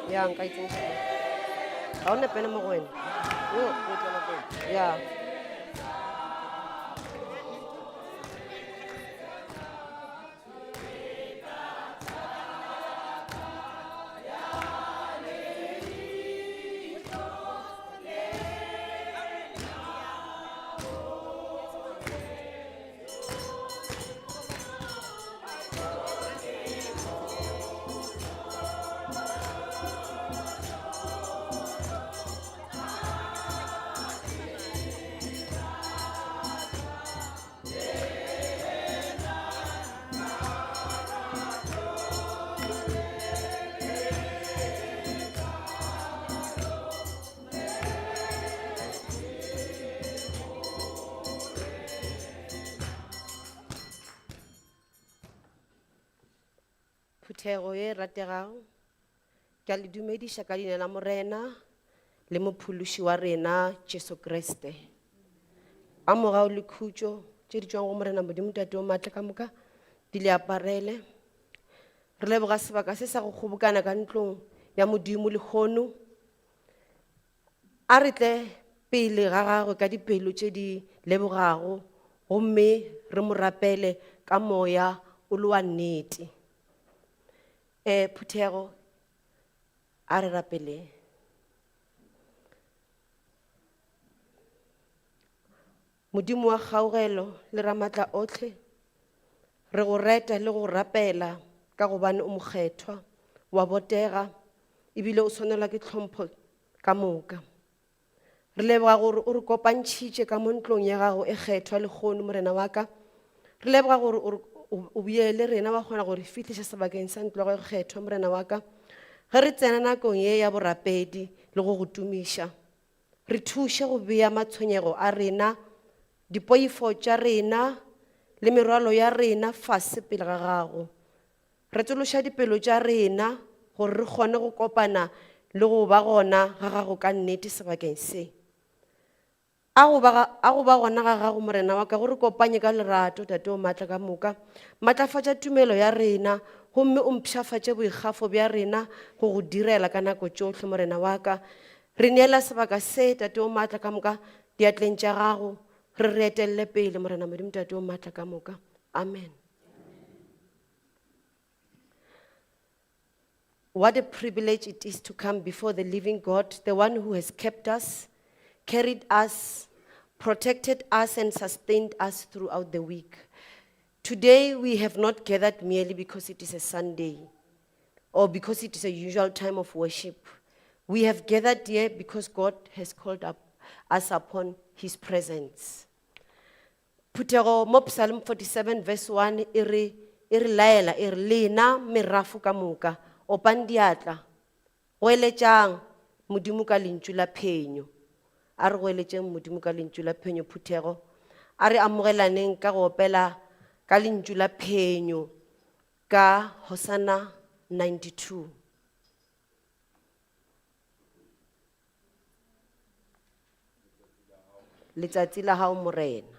Ya nka e tsentšha. Ga o na pene mo go wena. Yo. Ya. Phuthego ye e rategago, ke a le dumediša ka leina la Morena le Mophološi wa rena Jesu Kriste. A mogau le khutšo tše di tšwang go Morena Modimo Tate o maatla ka moka di le aparele. Re leboga sebaka se sa go kgobokana ka ntlong ya Modimo lehono. A re tle pele ga gagwe ka dipelo tše di lebogago gomme re mo rapele ka moya o le wa nnete. E, phuthego, a re rapeleng. Modimo wa kgaugelo le Ramatla ohle, re go reta le go rapela ka gobane o mokgethwa, wa botega, ebile o swanelwa ke tlhompho ka moka. Re leboga gore o re kopantšhitše ka mo ntlong ya gago e kgethwa lehono, Morena wa ka. Re leboga gore o re o bile le rena wa kgona go re fihliša sebakeng sa ntlo ya gago e kgethwa, Morena wa ka. Ge re tsena nakong ye ya borapedi le go go tumiša, Re thuše go bea matshwenyego a rena, dipoifo tša rena le merwalo ya rena fase pele ga gago. Retološa dipelo tša rena gore re kgone go kopana le go ba gona ga gago ka nnete sebakeng se. A go ba, a go ba gona ga gago, Morena wa ka, go re kopanye ka lerato, Tate o maatla ka moka. Matlafatša tumelo ya rena gomme o mpshafatše boikgafo bja rena go go direla ka nako tšohle, Morena wa ka. Re neela sebaka se, Tate o maatla ka moka, diatleng tša Gago. Re re etelle pele, Morena Modimo, Tate o maatla ka moka. Amen. What a privilege it is to come before the living God, the one who has kept us, carried us, protected us, and sustained us throughout the week. Today, we have not gathered merely because it is a Sunday or because it is a usual time of worship. We have gathered here because God has called up us upon his presence. Phuthego mo Psalm 47 verse 1 e re e re laela e re lena merafo ka moka opang diatla goeletšang Modimo ka lentšu la phenyo. A re goeletšeng Modimo ka lentšu la phenyo phuthego. A re amogelaneng ka go opela ka lentšu la phenyo ka Hosanna 92. Letsatsi la hao Morena.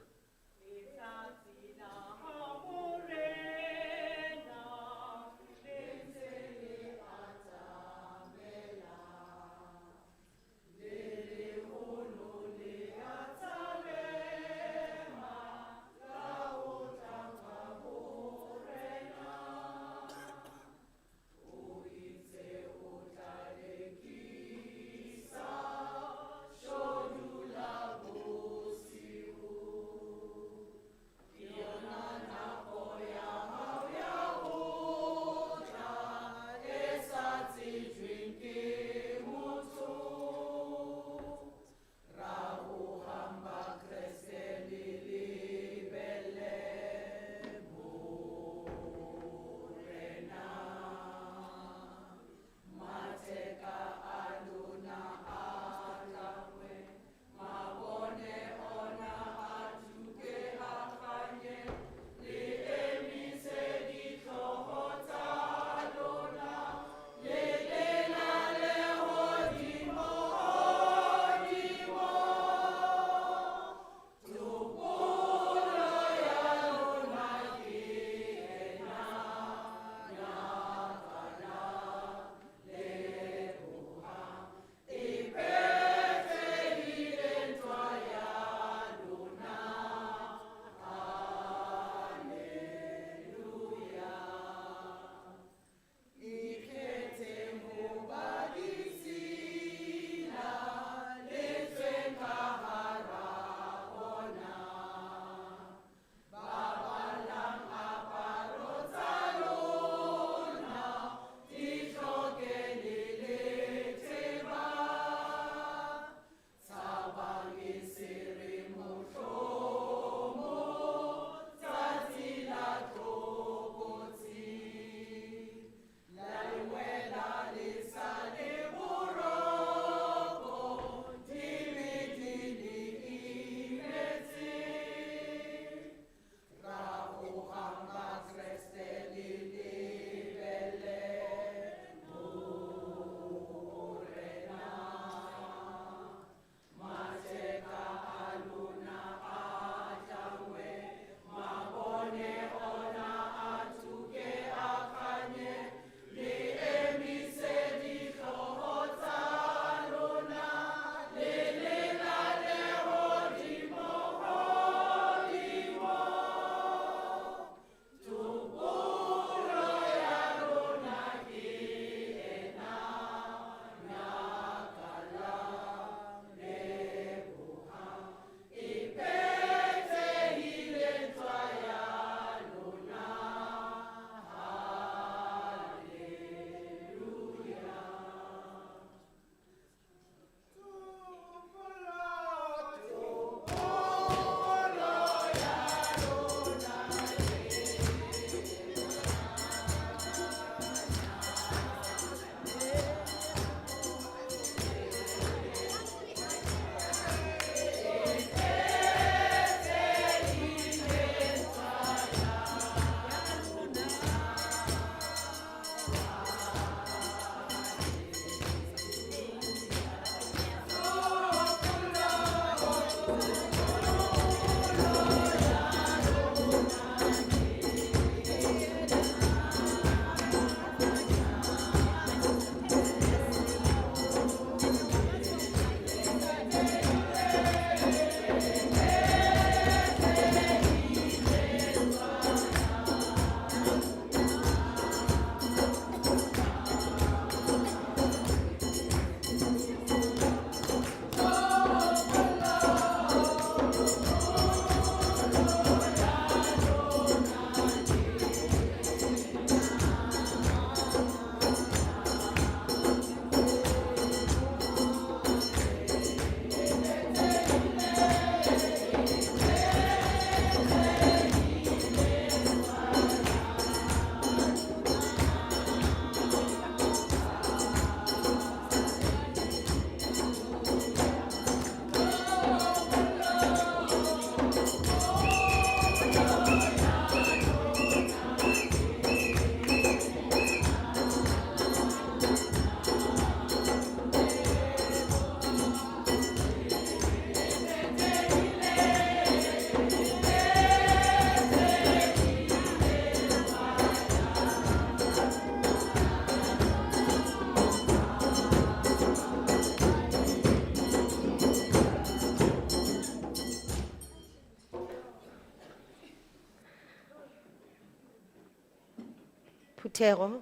Phuthego.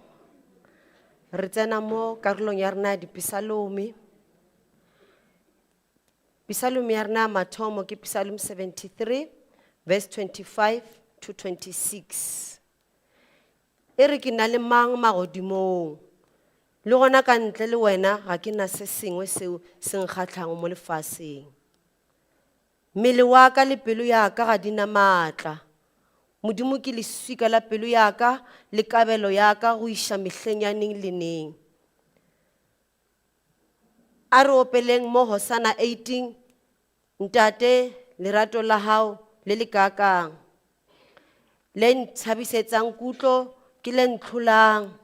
Re tsena mo karolong ya rena ya dipisalome. Pisalome ya rena ya mathomo ke Psalm 73 verse 25 to 26. E re ke na le mang magodimong le gona ka ntle le wena ga ke na se sengwe seo se nkgatlhago mo lefaseng. Mmele wa ka le pelo ya ka ga di na maatla. Modimo ke leswika la pelo ya ka le kabelo ya ka go iša mehleng ya neng le neng. A re opeleng mo Hosana 18, Ntate lerato la hao le le kaakang. Le nthabisetsang kutlo ke le ntlholang,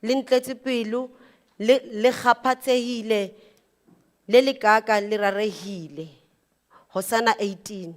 le ntletse pelo, le le kgaphatsehile, le le kaakang le rarehile. Hosana 18.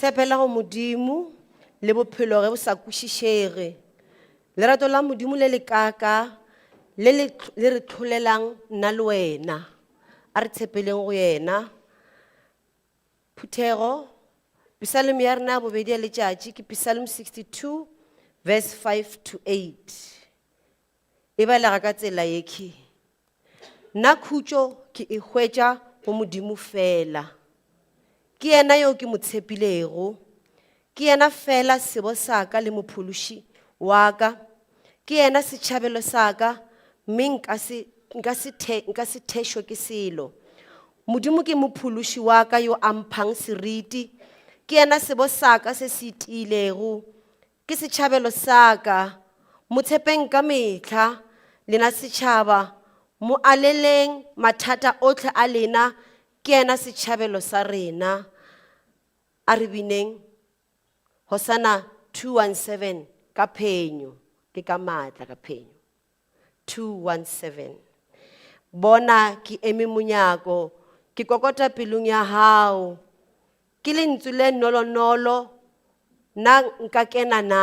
Tshepela go Modimo le bophelo ge bo sa kwešišege. Lerato la Modimo le le kaaka le le le re tlholelang nna le wena. A re tshepeleng go yena. Phuthego, Psalm ya rena ya bobedi ya letšatši ke Psalm 62 verse 5 to 8. E balega ka tsela ye ke. Nna khutšo ke e hwetša go Modimo fela. Ke yena yo ke mo tshepilego. Ke yena fela sebo sa ka le mophološi wa ka. Ke yena setšhabelo sa ka, mme nka se, nka se the, nka se thešwe ke selo. Modimo ke mophološi wa ka yo a mphang seriti. Ke yena sebo sa ka se se tiilego. Ke setšhabelo sa ka. Mo tshepeng ka mehla, lena setšhaba. Mo aleleng mathata ohle a lena. Ke yena setšhabelo sa rena. A re bineng Hosanna 217 ka phenyo, ke ka maatla ka phenyo. 217. Bona ke eme monyako, ke kokota pelong ya hao. Ke lentswe le nolonolo, na nka kena na?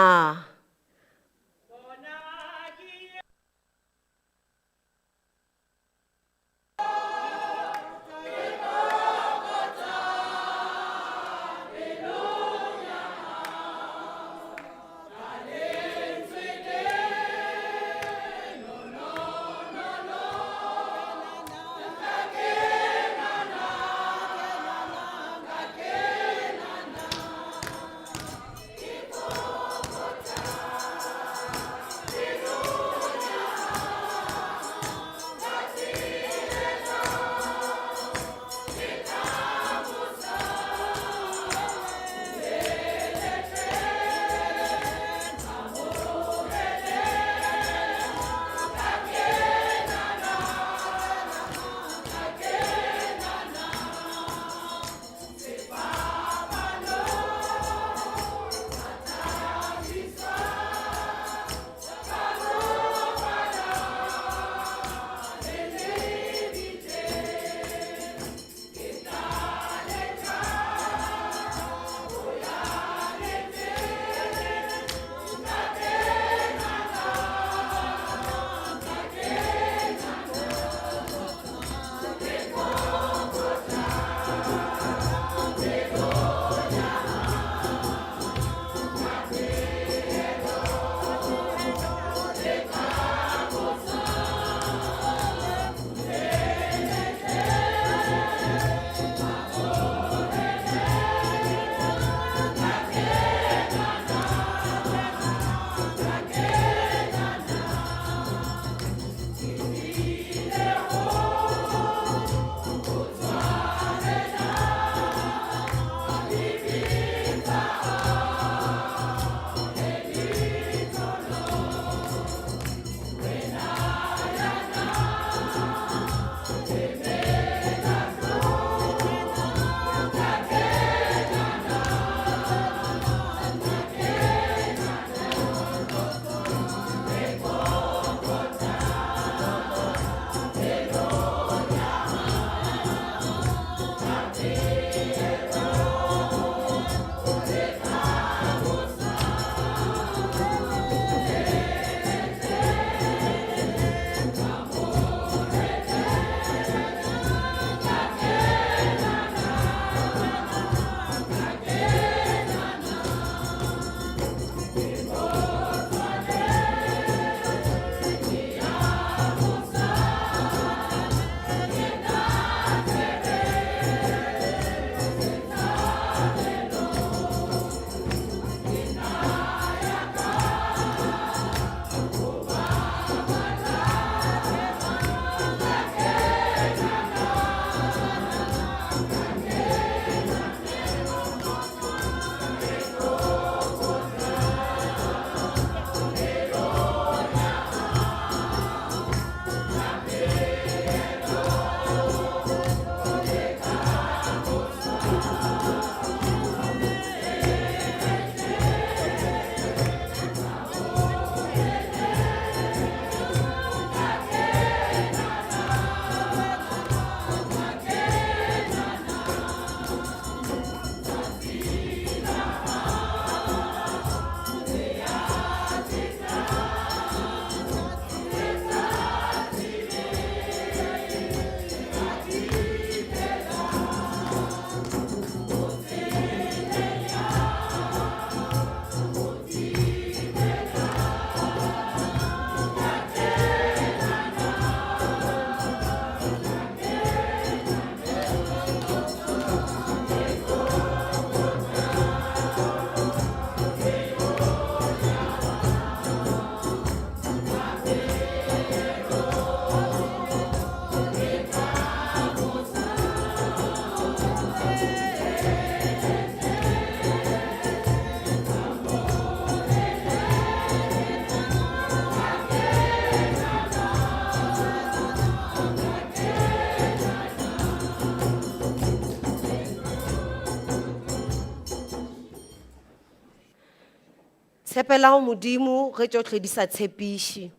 Tshepela go Modimo ge tšohle di sa tshepiše.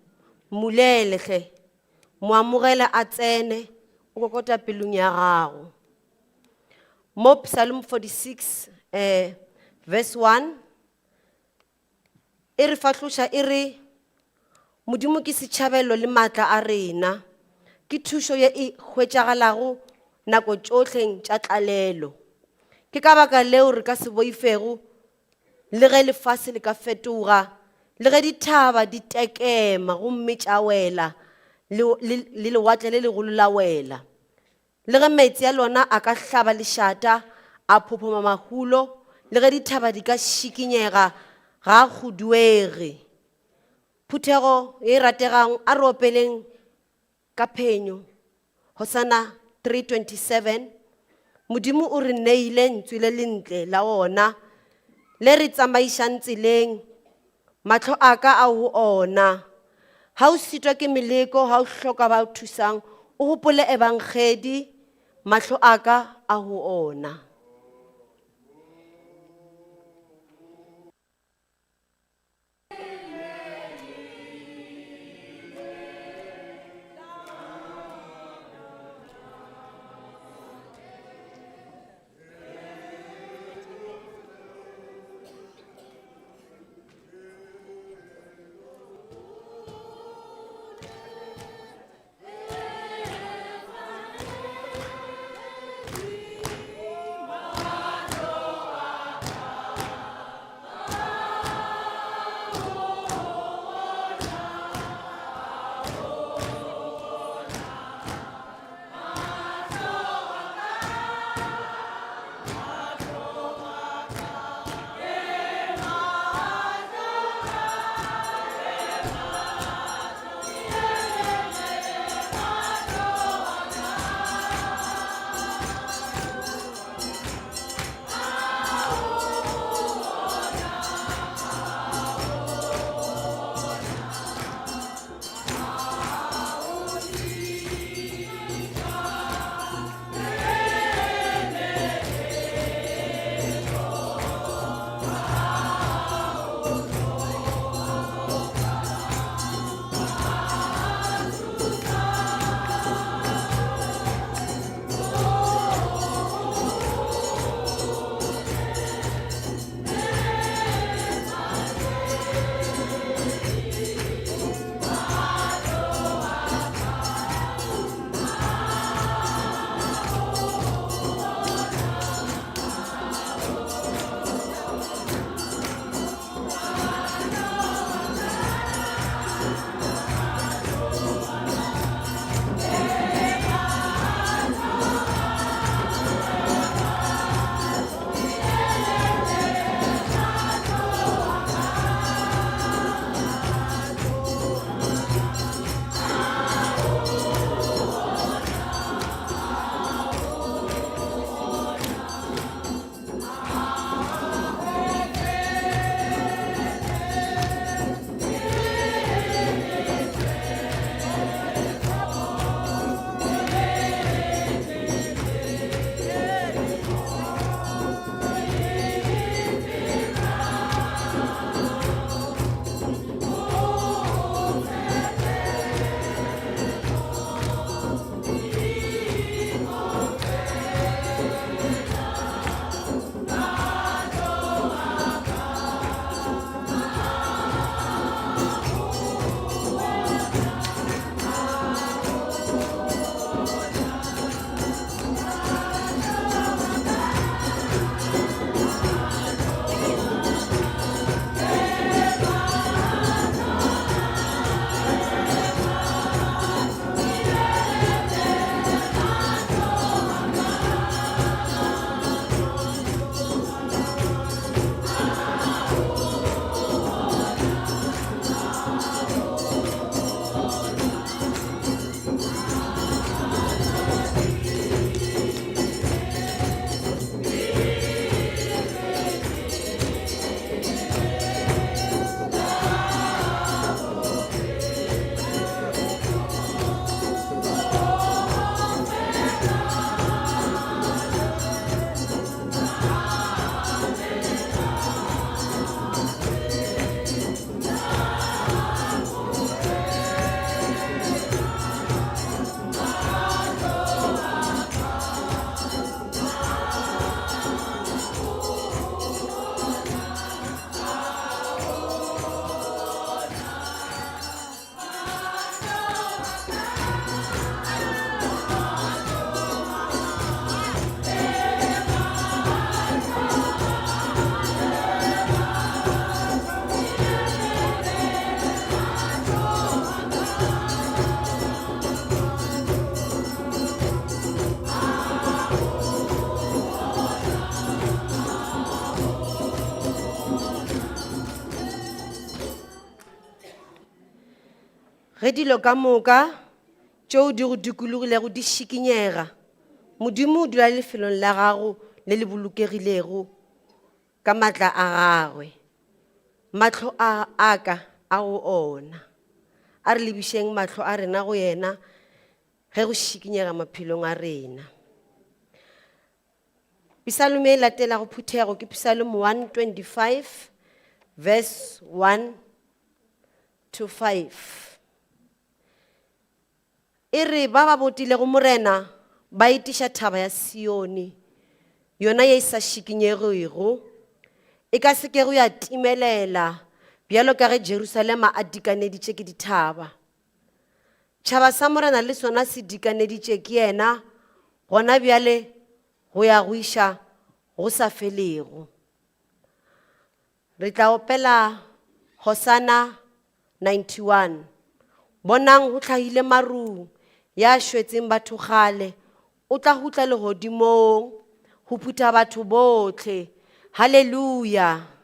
Mmulele hle. Mo amogele a tsene, o kokota pelong ya gago. Mo Psalm 46 eh verse 1 e re fahloša e re Modimo ke setšhabelo le maatla a rena, ke thušo ye e hwetšagalago nako tšohleng tša tlalelo. Ke ka baka leo re ka se boifego le ge lefase le ka fetoga, le ge dithaba di tekema gomme tša wela, le, le, le lewatle le legolo la wela. Le ge meetse a lona a ka hlaba lešata, a phophoma mahulo, le ge dithaba di ka šikinyega, ga a huduege. Phuthego ye e rategang, a re opeleng ka phenyo. Hosana 3:27. Modimo o re neile ntswi le lentle la ona, le re tsamaišang tseleng, mahlo a ka a ho ona. Ha o sitwa ke meleko, ha o hloka ba o thusang, o hopole evangedi, mahlo a ka a ho ona. Ge dilo ka moka tšeo di go dikologilego di šikinyega, Modimo o dula lefelong la gago le le bolokegilego ka matla a gagwe. Mahlo a a ka a go ona. A re lebišeng mahlo a rena go yena ge go šikinyega maphelong a rena. Psalme e latelago phuthego ke Psalm 125 verse 1 to 5. E re ba ba botilego Morena ba etiša thaba ya Sione, yona ye e sa šikinyegego, e ka se kego ya timelela bjalo ka ge Jerusalema a dikaneditše ke dithaba. Tšhaba sa Morena le sona se dikaneditše ke yena gona bjale go ya go iša go sa felego. Re tla opela Hosanna 91. Bonang go hlahile marung, ya šwetseng batho kgale, o tla gutla legodimong go phutha batho bohle. Haleluya!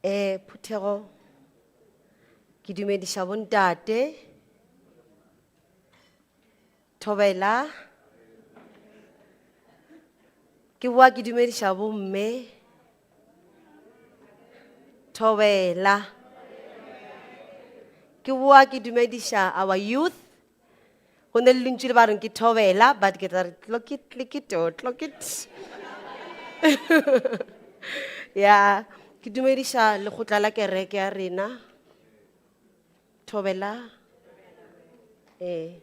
Eh phuthego ke dumediša bontate Thobela ke boa ke dumediša bomme Thobela ke boa ke dumediša our youth go ne le lentšu le ba reng ke thobela but ke tla re tlokit tlekito tlokit ya ke dumediša lekgotla la kereke ya rena thobela ee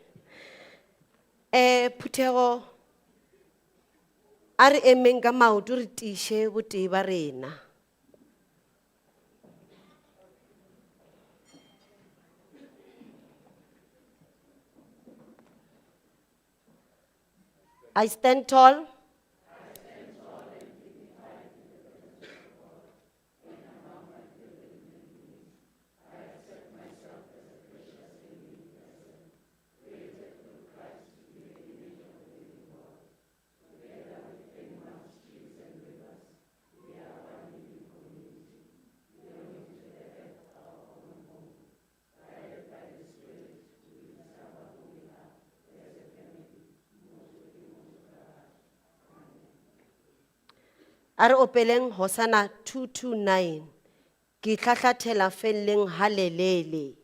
um phuthego a re emeng ka maoto re tiiše botee ba rena I stand tall. A re opeleng Hosana 229 ke hlahlathela felleng halelele.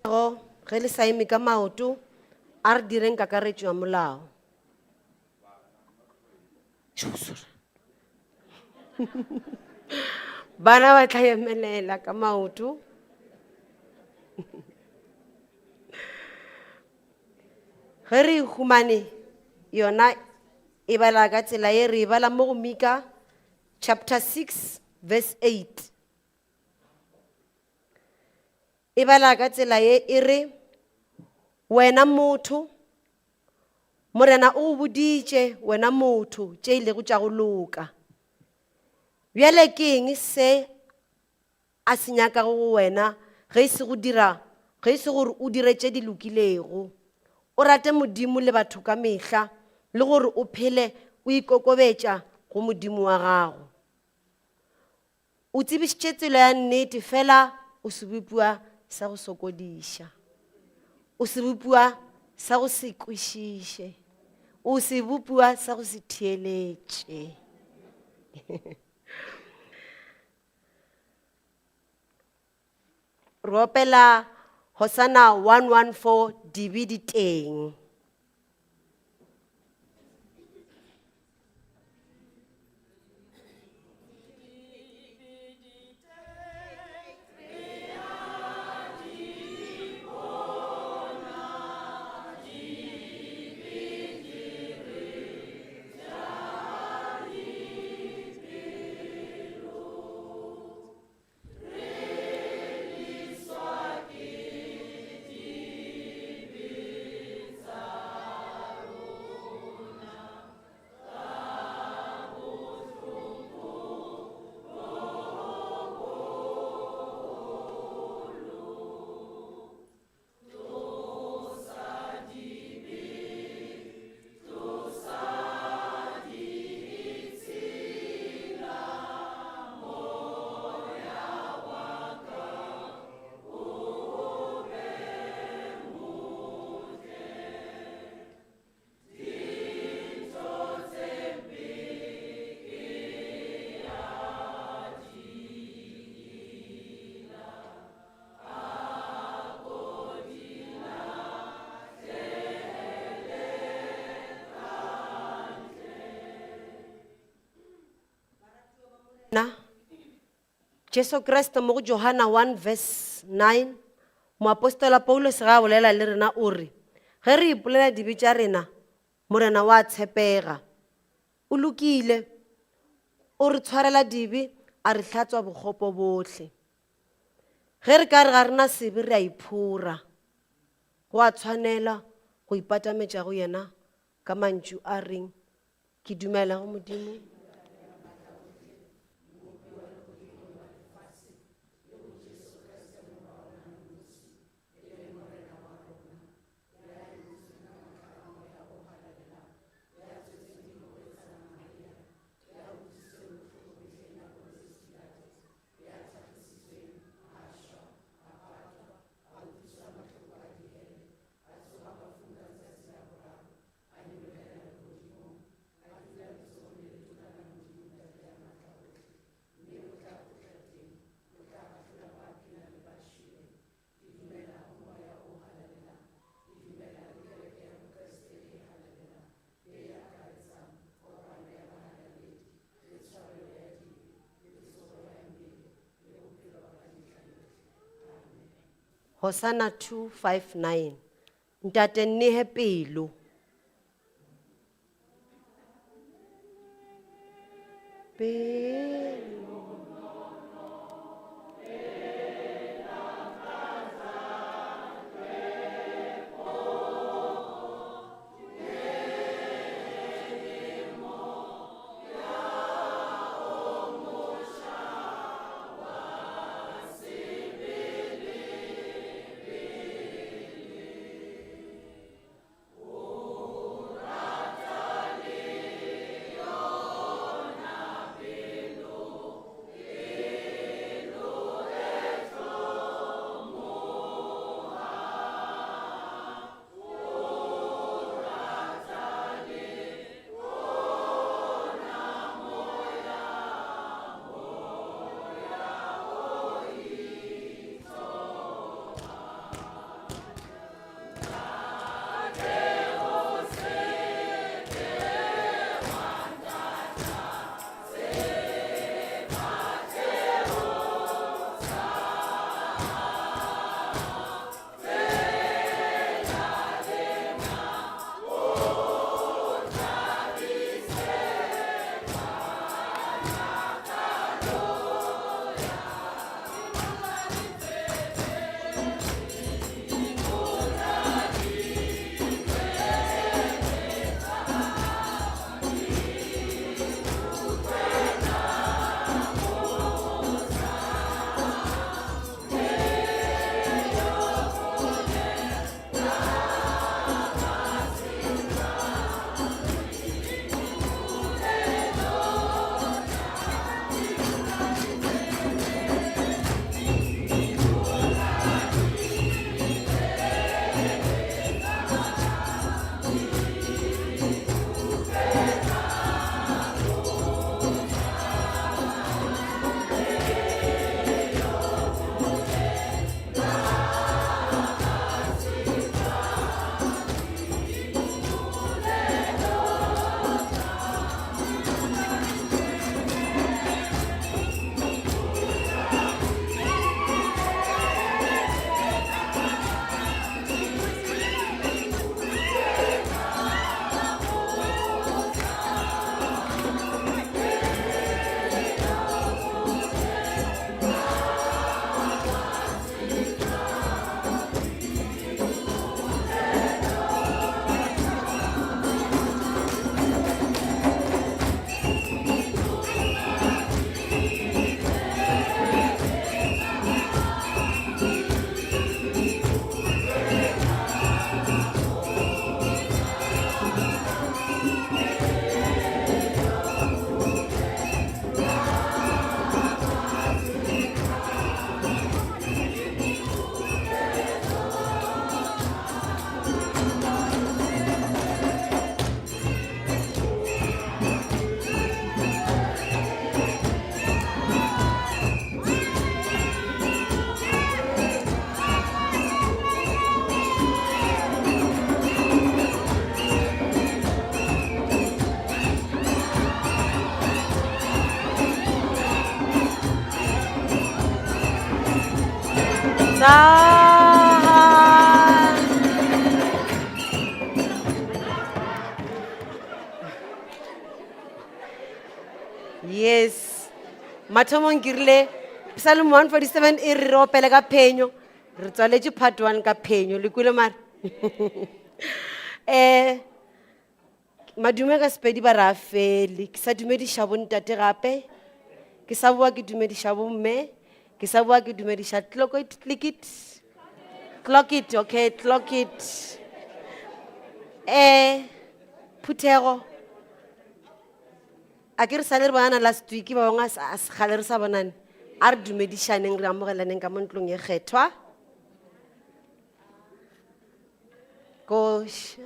Go, ge le sa eme ka maoto, a re direng kakaretšo ya molao. Bana ba tla emelela ka maoto. Ge re e humane yona e bala ka tsela ye re e bala mo go Mika chapter 6 verse 8. E bala ka tsela ye e re, Wena motho, Morena o go boditše, wena motho, tše e lego tša go loka. Bjale ke eng se a se nyakago go wena ge e se go dira, ge e se gore o dire tše di lokilego, O rate Modimo le batho ka mehla le gore o phele o ikokobetša go Modimo wa gago. O tsebišitše tsela ya nnete fela o sebopiwa sa go sokodiša. O sebopiwa sa go se kwešiše. O sebopiwa sa go se theeletše. Re opela Hosanna 114 dibe di teng. Na Jesu Kriste mo go Johana 1 verse 9 moapostola Paulus ga a bolela le rena o re ge re ipolela dibe tša rena Morena wa tshepega o lokile o re tshwarela dibe a re hlatswa bokgopo bohle. Ge re ka re ga rena sebe re a iphora. Go a tshwanela go ipatametša go yena ka mantšu a reng ke dumela go Modimo. Hosanna 259 Ntate nnehe pelo. Pelo. Yes. Mathomong ke rile Psalm 147 e re re opele ka phenyo. Re tswaletše part 1 ka phenyo. Le kwele mare? Eh madume ka Sepedi ba re a fele. Ke sa dumediša bontate gape. Ke sa boa ke dumediša bomme. Ke sa boa ke dumediša clock it, click it. Clock it, okay, clock it. Eh phuthego a ke re sale re bonana last week ba bangwe a se- a se kgale re sa bonane a re dumedišaneng re amogelaneng ka mo ntlong e kgethwa koš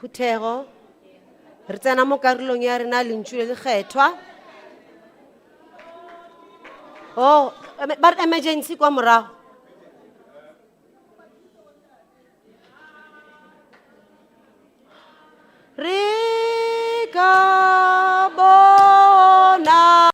Phuthego, re tsena mo karolong ya rena lentšu le lekgethwa. Oh, ba re emergency kwa morago. Re ka bona.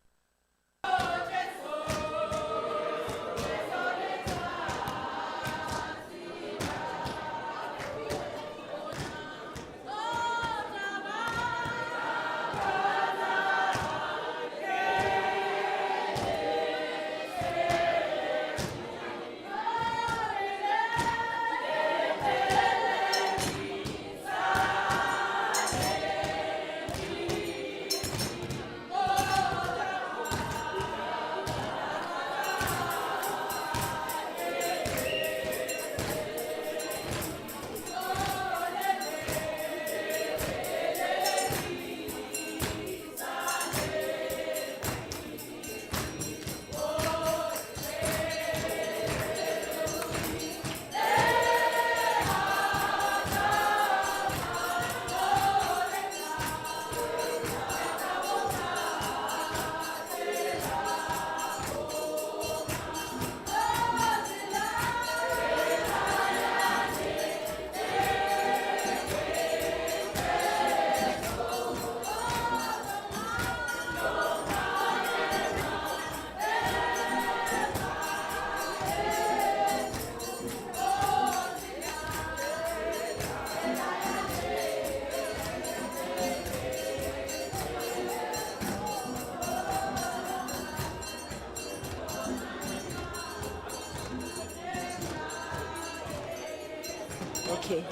Okay.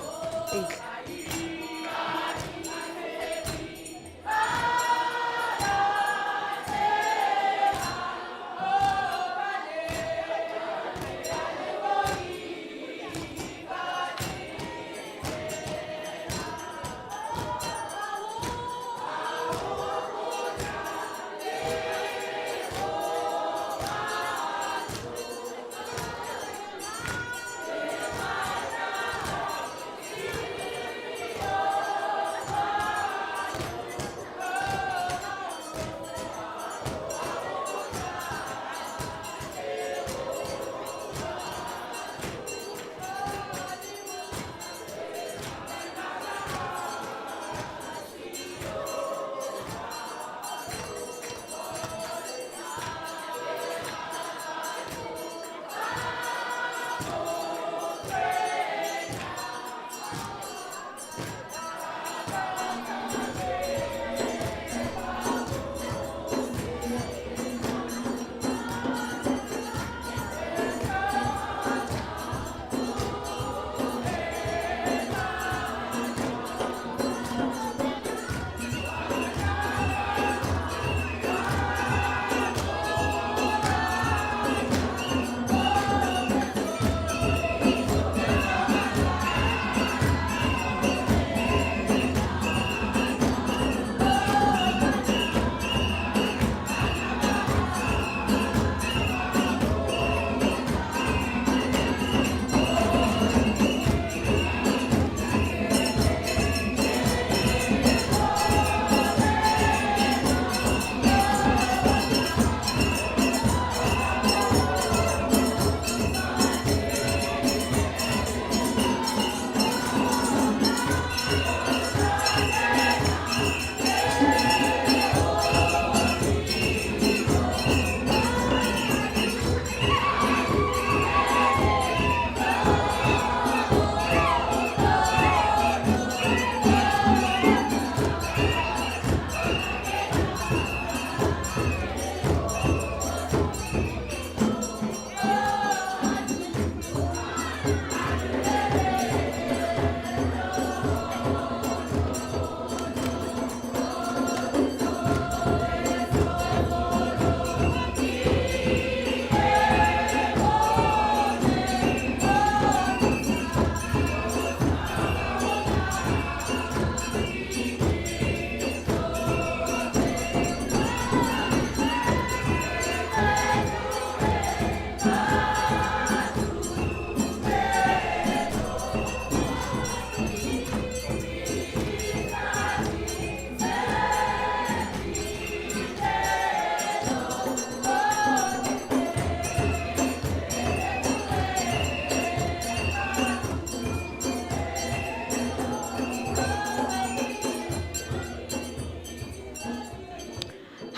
Eitle.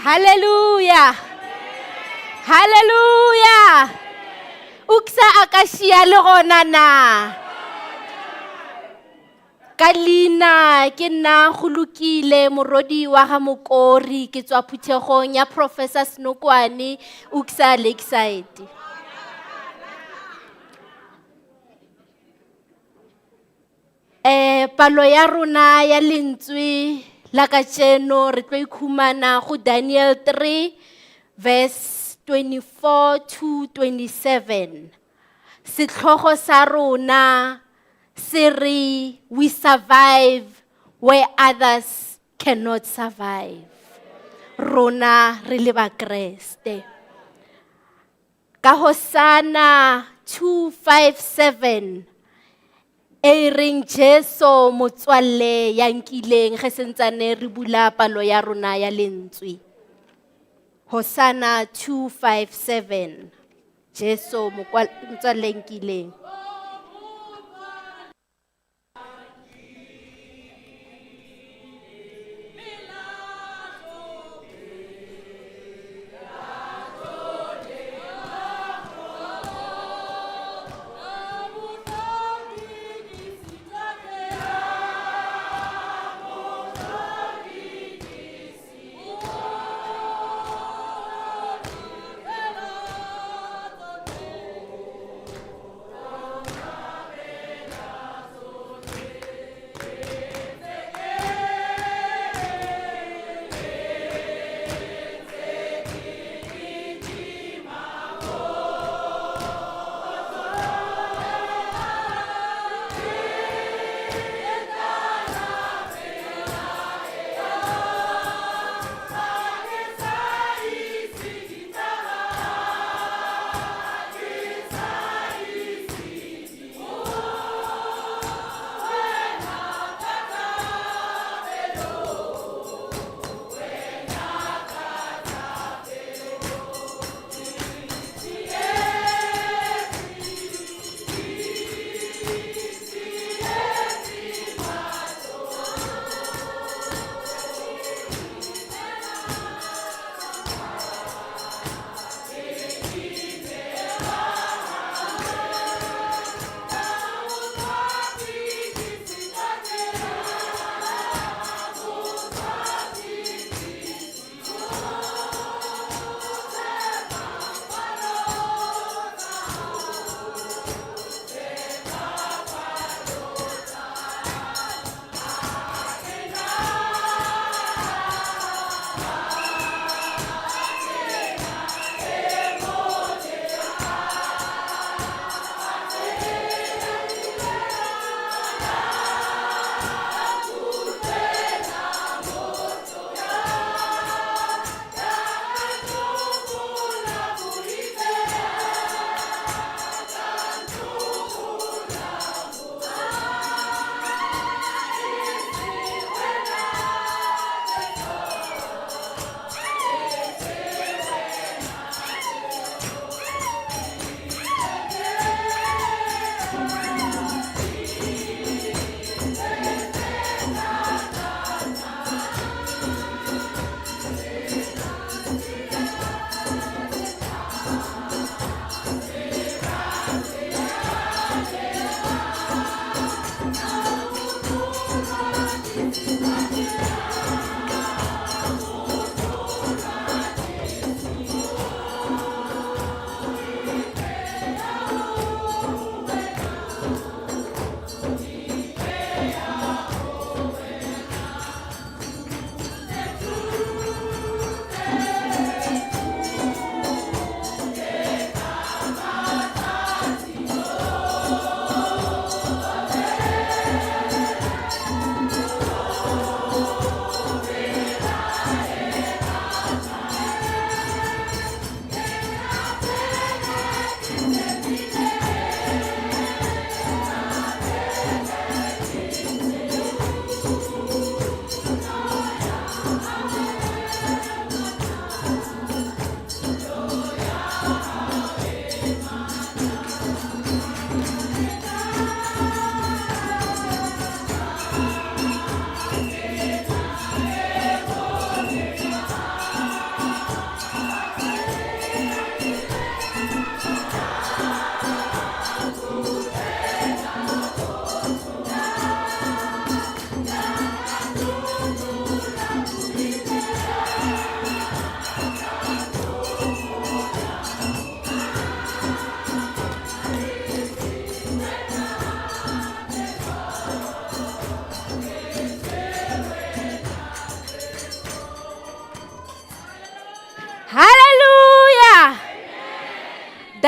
Haleluya. Haleluya. Uksa a ka šia le gona na? Ka leina ke nna go lokile morodi wa ga Mokori ke tswa phuthegong ya Professor Senokwane Uksa Lakeside. Eh palo ya rona ya lentswe la kajeno re tlo ikhumana go Daniel 3 verse 24 to 27. Setlhogo sa rona se re we survive where others cannot survive. Rona re le Bakreste. Ka Hosana 257 e reng Jesu motswalle ya nkileng ge sentsane re bula palo ya rona ya lentswe. Hosana 257 Jesu motswalle nkileng.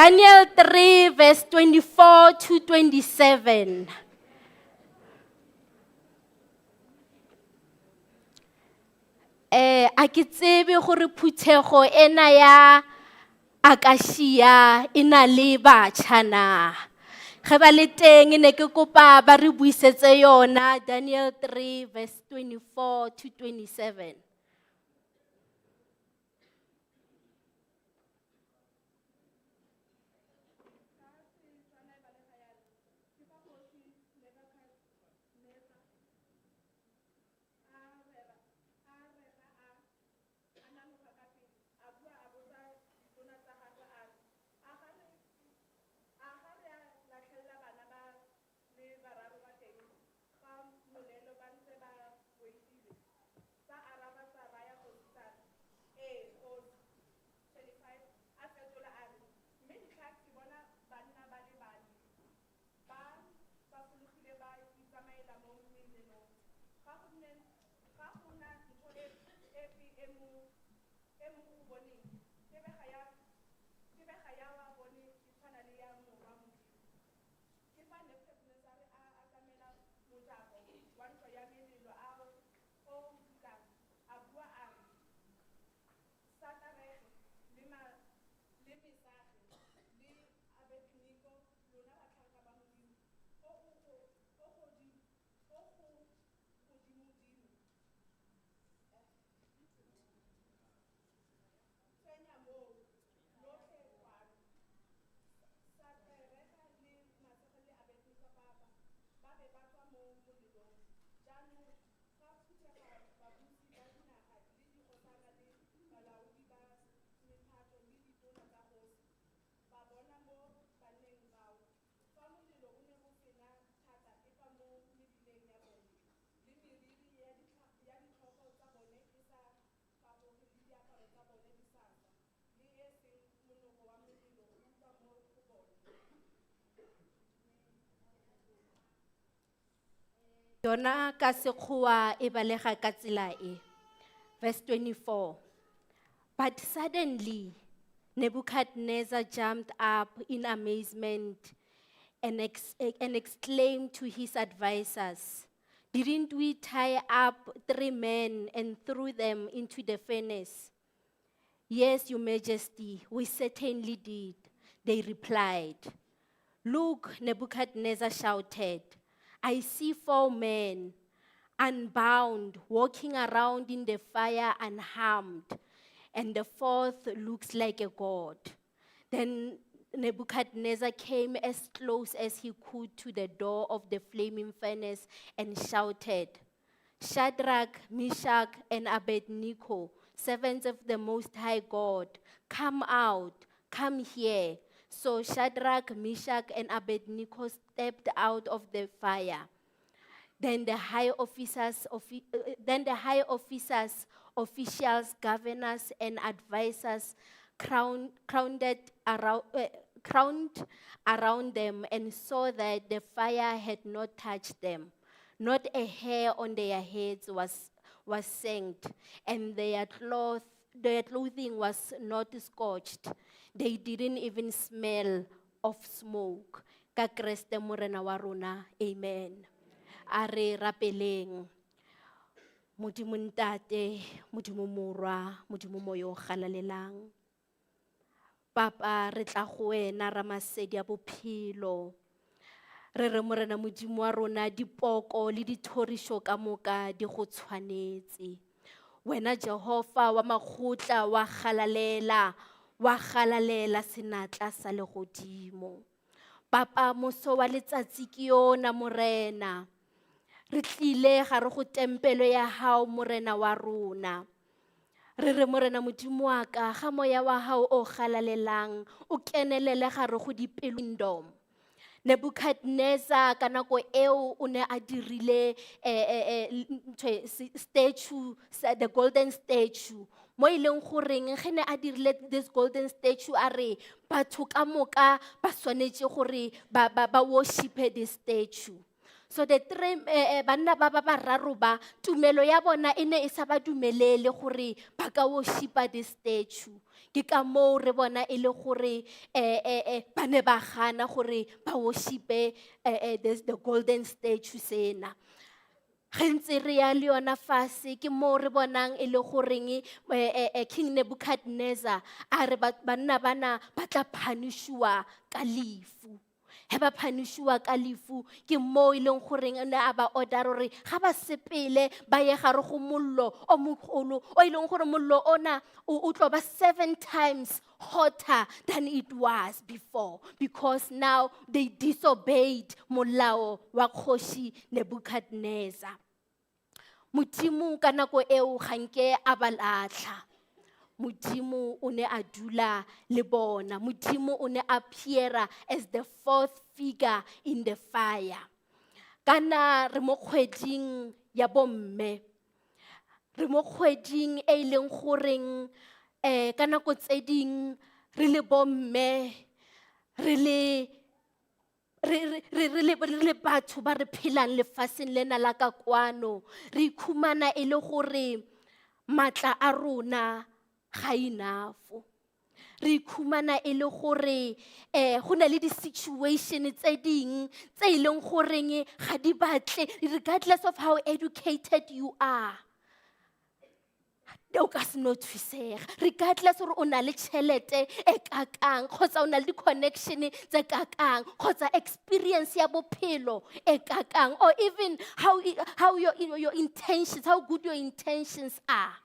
Daniel 3 verse 24 to 27. Eh a ke tsebe gore phuthego ena ya Akasia e na le batjha na. Ge ba le teng ne ke kopa ba re buisetse yona Daniel 3 verse 24 to 27. Yona ka sekgowa e balega ka tsela e. Verse 24. But suddenly Nebuchadnezzar jumped up in amazement and, and exclaimed to his advisors, Didn't we tie up three men and threw them into the furnace? Yes, Your Majesty, we certainly did, they replied. Look, Nebuchadnezzar shouted, I see four men, unbound, walking around in the fire unharmed, and the fourth looks like a god. Then Nebuchadnezzar came as close as he could to the door of the flaming furnace and shouted, Shadrach, Meshach, and Abednego, servants of the Most High God, come out, come here. So Shadrach, Meshach, and Abednego stepped out of the fire. Then the high officers, then the high officers, officials, governors, and advisors crowned around them and saw that the fire had not touched them. Not a hair on their heads was singed, and their clothing was not scorched. They didn't even smell of smoke. Ka Kreste Morena wa rona, amen. A re rapeleng. Modimo Ntate, Modimo Morwa, Modimo Moya o Halalelang. Papa, re tla go wena Ramasedi a bophelo. Re re Morena Modimo wa rona, dipoko le dithorišo ka moka di go tshwanetse. Wena Jehova wa makgotla wa galalela, wa galalela senatla sa legodimo. Papa, moso wa letsatsi ke yona Morena. Re tlile gare go tempelo ya hao Morena wa rona. Re re Morena Modimo wa ka, ga moya wa hao o galalelang, o kenelele gare go dipelo. Nebuchadnezzar ka nako eo o ne a dirile, ntho e, statue, the golden statue. Mo e leng goreng ge ne a dirile this golden statue a re batho ka moka ba swanetše gore ba worshipe this statue. So the three banna ba ba bararo ba tumelo ya bona e ne e sa ba dumelele gore ba ka worshipa this statue. Ke ka moo re bona e le gore ba ne ba gana gore ba worshipe this the golden statue sena. Ge ntse re ya le yona fase ke moo re bonang e le goreng King Nebuchadnezzar a re banna bana ba tla phanishiwa ka lefu. He ba phanishiwa ka lefu ke moo e leng goreng o ne a ba order gore ga ba sepele ba ye gare go mollo o mogolo o e leng gore mollo ona o tlo ba 7 times hotter than it was before, because now they disobeyed molao wa kgoši Nebuchadnezzar. Modimo ka nako eo ga nke a ba latlha. Modimo o ne a dula le bona. Modimo o ne a appear as the fourth figure in the fire. Kana re mo kgweding ya bomme. Re mo kgweding e e leng goreng ka nako tse ding re le bomme, re le re re re re le re le batho ba re phelang lefatsheng lena la ka kwano, re ikhumana e le gore matla a rona ga enough. Re ikhumana e le gore go na le di-situation tse ding tse e leng goreng ga di batle, regardless of how educated you are, o ka se no thusega, regardless gore o na le tšhelete e kakang kgotsa o na le di-connection tse kakang kgotsa experience ya bophelo e kakang, or even how your intentions, how good your intentions are.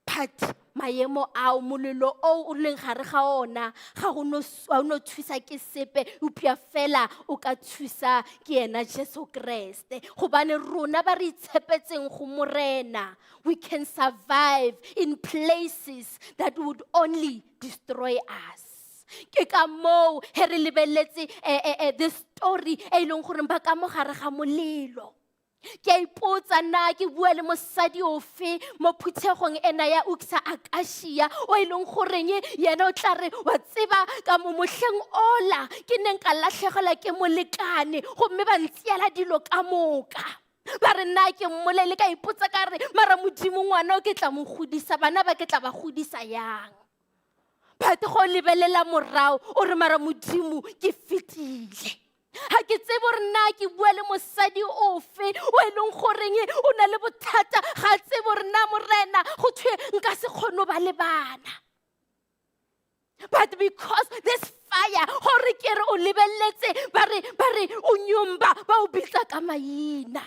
But maemo ao, molelo o o leng gare ga ona, ga go no ga o no thusa ke sepe, eupša fela o ka thusa ke yena Jesu Kriste. Gobane rona ba re itshepetseng go Morena, we can survive in places that would only destroy us. Ke ka moo he re lebeletse this story e leng gore ba ka mo gare ga molelo. Ke a ipotsa na ke bua le mosadi ofe mo phuthegong ena ya Uksa Akasia o e leng goreng yena o tla re wa tseba ka mo mohleng ola ke neng ka latlhegelwa ke molekane gomme ba ntsiela dilo ka moka. Ba re nna ke mmolele ka ipotsa ka re mara Modimo ngwana o ke tla mo godisa, bana ba ke tla ba godisa yang? But go lebelela morago o re mara Modimo ke fetile. Ga ke tsebe gore nna ke bua le mosadi ofe o e leng goreng o na le bothata, ga a tsebe gore nna Morena go thwe nka se kgone go ba le bana. But because this fire, gore ke re o lebeletse, ba re o nyomba, ba o bitsa ka maina.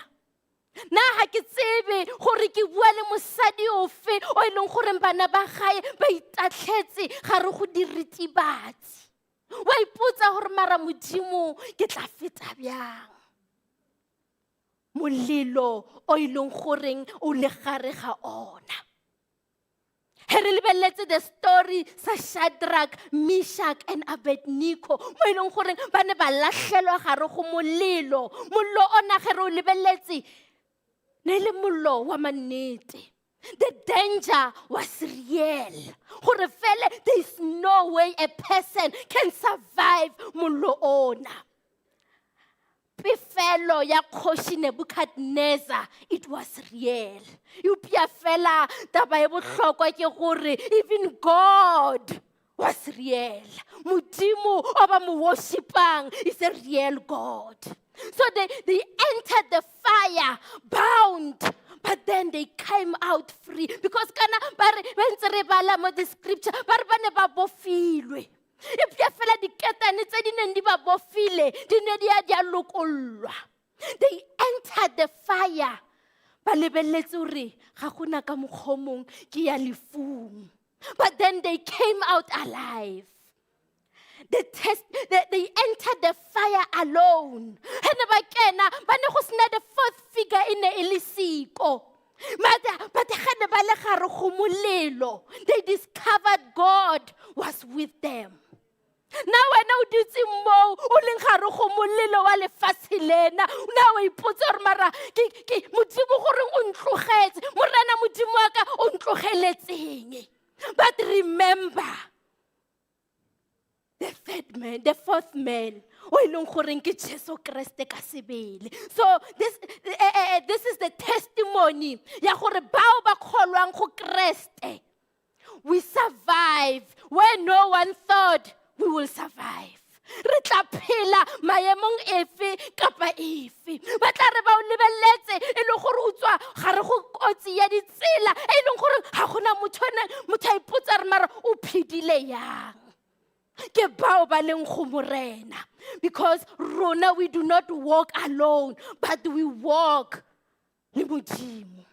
Nna ga ke tsebe gore ke bua le mosadi ofe o e leng gore bana ba gae ba itatlhetse gare go diritibatsi. Wa ipotsa gore mara Modimo ke tla feta bjang? Molelo o e leng goreng o le gare ga ona. He re lebeletse the story sa Shadrach, Meshach and Abednego, mo e leng goreng ba ne ba latlhelwa gare go molelo. Mollo ona ge re o lebeletse, ne e le mollo wa mannete. The danger was real. Gore fele, there is no way a person can survive mollo ona. Pefelo ya kgoši Nebuchadnezzar, it was real. Eupša fela taba e bohlokwa ke gore even God was real. Modimo o ba mo worshipang is a real God. So they entered the fire bound, but then they came out free. Because kana ba re, ba ntse re bala mo the scripture, ba re ba ne ba bofilwe. Eupša fela diketane tse di neng di ba bofile, di ne di a di a lokollwa. They entered the fire. Ba lebeletse hore ga gona ka mokgwa o mong ke ya lefung. But then they came out alive. They entered the fire alone. He ne ba kena, ba ne go sena the fourth figure e ne e le siko. But ge ne ba le gare go molelo, they discovered God was with them. Na wena o dutse moo, o leng gare go molelo wa lefatshe lena, na o ipotsa gore mara ke Modimo goreng o ntlogetse, Morena Modimo wa ka o ntlogeletseng. But remember, the third man, the fourth man, O e leng goreng ke Jesu Kriste ka sebele. So this, this is the testimony ya gore bao ba kgolwang go Kriste, we survive where no one thought we will survive. Re tla phela maemong efe kapa efe. Ba tla re ba o lebeletse e le gore o tswa gare go kotsi ya ditsela e leng gore ga gona motho motho a ipotsa re mara o phedile yang. Ke bao ba leng go Morena, because rona we do not walk alone, but we walk le Modimo.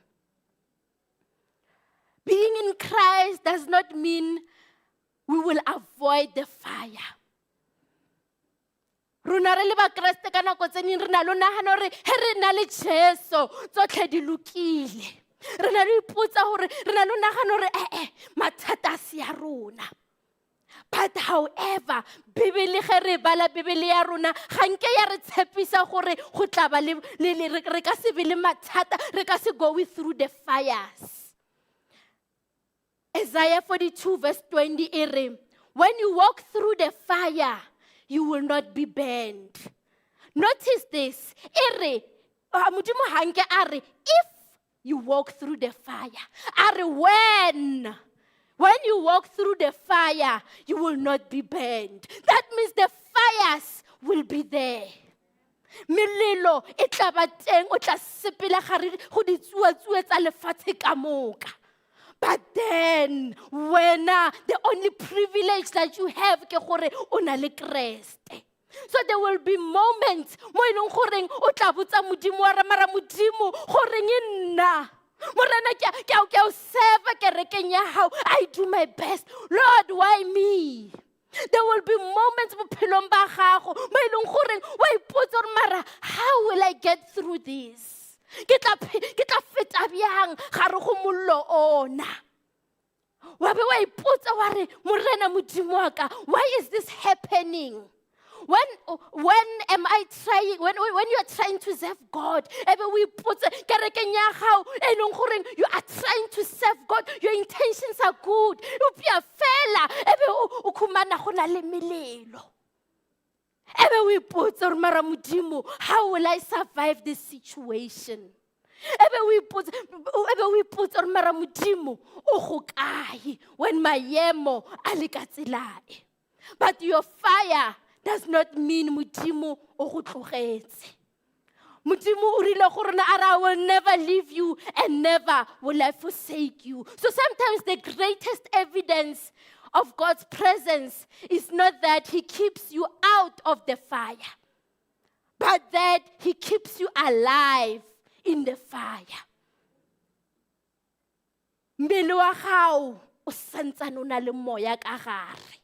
Being in Christ does not mean we will avoid the fire. Rona re le Bakreste ka nako tse ding re na le ho nahana hore he re na le Jesu tsotlhe di lokile. Re na le ho ipotsa hore re na le ho nahana hore eh mathata a se ya rona. But however, Bibele ge re bala Bibele ya rona ga nke ya re tshepisa gore go tla ba le, le, le, re ka se be le mathata, re ka se go through the fires. Isaiah 42 verse 20 e re, when you walk through the fire, you will not be burned. Notice this. E re, Modimo ha nke a re, if you walk through the fire. A re, when? When you walk through the fire, you will not be burned. That means the fires will be there. Melelo e tla ba teng, o tla sepela gare go ditsuatsue tsa lefatshe ka moka. But then, wena, the only privilege that you have ke gore o na le Kreste. So there will be moments mo e leng goreng o tla botsa Modimo wa re, mara Modimo, goreng e nna? Morena, ke a o serve kerekeng ya hao. I do my best. Lord, why me? There will be moments bophelong ba gago mo e leng goreng wa ipotsa gore mara, how will I get through this? Ke tla feta bjang gare go mollo ona? Wa be wa ipotsa wa re, Morena Modimo wa ka, why is this happening? When am I trying, when you are trying to serve God, ebe o ipotse kerekeng ya gago e leng goreng you are trying to serve God, your intentions are good, eupša fela ebe o khumana go na le melelo. Ebe o ipotse gore mara Modimo, how will I survive this situation? Ebe o ipotse, ebe o ipotse gore mara Modimo o go kae when maemo a le ka tsela e. But your fire does not mean Modimo o go tlogetse. Modimo o rile go rona a re, I will never leave you and never will I forsake you. So sometimes the greatest evidence of God's presence is not that he keeps you out of the fire, but that he keeps you alive in the fire. Mmele wa gago o santsane o na le moya ka gare.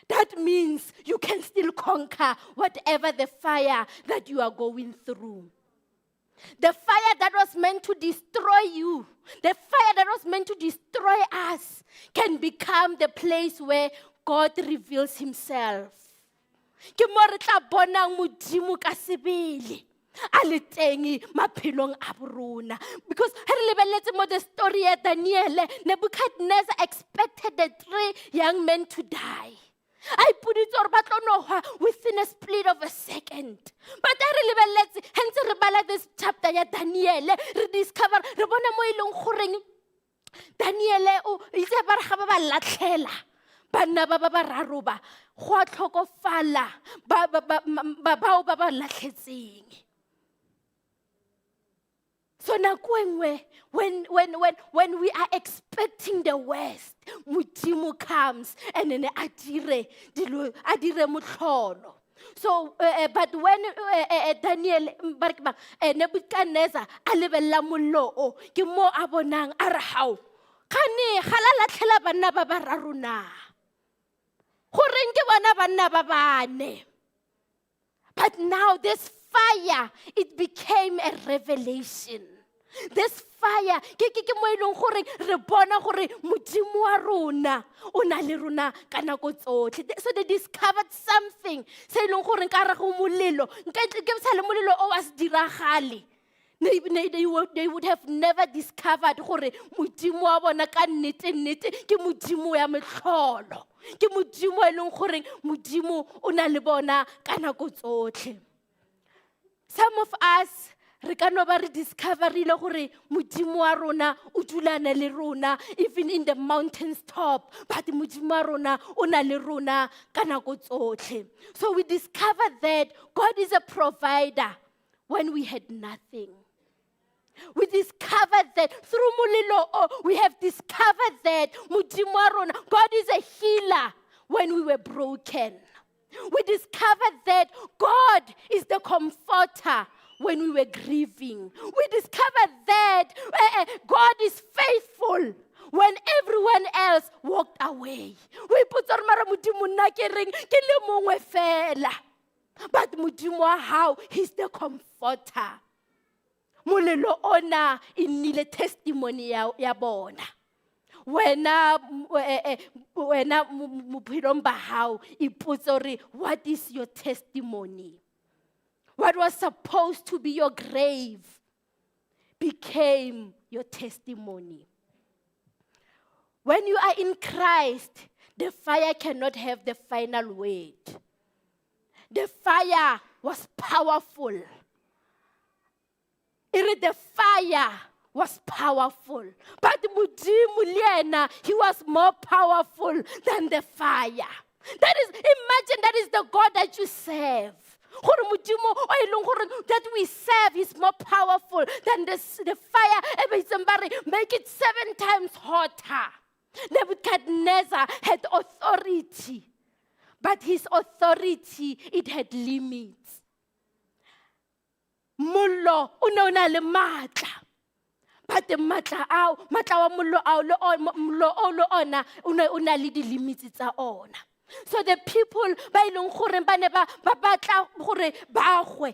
That means you can still conquer whatever the fire that you are going through. The fire that was meant to destroy you, the fire that was meant to destroy us, can become the place where God reveals himself. Ke mo re tla bonang Modimo ka sebele a le teng maphelong a borona. Because ha re lebeletse mo the story ya Daniel, Nebuchadnezzar expected the 3 young men to die. A ipoditse gore ba tlo no hwa within a split of a second. But ha re lebeletse, ha ntse re bala this chapter ya Daniel, re discover, re bona mo e leng goreng Daniel o itse ba re ga ba ba latlhela banna ba ba bararo ba, go a tlhokofala bao ba ba latlhetseng. So nako e nngwe, when we are expecting the worst, Modimo comes and then a dire dilo, a dire motlholo. So, but when Daniel, ba re ke mang, Nebuchadnezzar a lebella mollo o, ke mo a bonang a re hao, kgane ga la latlhela banna ba bararo na? Goreng ke bona banna ba bane? But now this fire, it became a revelation. This fire, ke mo e leng gore re bona gore Modimo wa rona o na le rona ka nako tsotlhe. So they discovered something se e leng gore nka re go molelo, nka tle ke sa le molelo o wa se diragale. They would have never discovered gore modimo wa bona ka nnete nnete ke modimo ya metlholo, ke modimo e leng gore modimo o na le bona ka nako tsotlhe. Some of us re ka no ba re discoverile gore modimo wa rona o dulana le rona even in the mountains top, but modimo wa rona o na le rona ka nako tsotlhe. So we discovered that God is a provider when we had nothing. We discovered that through molelo o, we have discovered that modimo wa rona, God is a healer when we were broken. We discovered that God is the comforter when we were grieving. We discovered that God is faithful when everyone else walked away. We put our mara modimo nna ke reng, ke le mongwe fela. But modimo wa hao, he's the comforter. Molelo ona e nnile testimony ya bona. Wena, wena bophelong ba hao, ipotse hore, what is your testimony? What was supposed to be your grave became your testimony. When you are in Christ, the fire cannot have the final word. The fire was powerful. E re the fire was powerful. But modimo le yena, he was more powerful than the fire. Imagine that is the God that you serve. Gore modimo o e leng gore that we serve is more powerful than the fire. E ba itseng ba re, make it 7 times hotter. Nebuchadnezzar had authority, but his authority, it had limits. Mollo o ne o na le matla, but matla ao, matla wa mollo ao le o, mollo o le ona, o ne o na le di-limits tsa ona. So the people ba e leng gore ba ne ba batla gore ba gwe,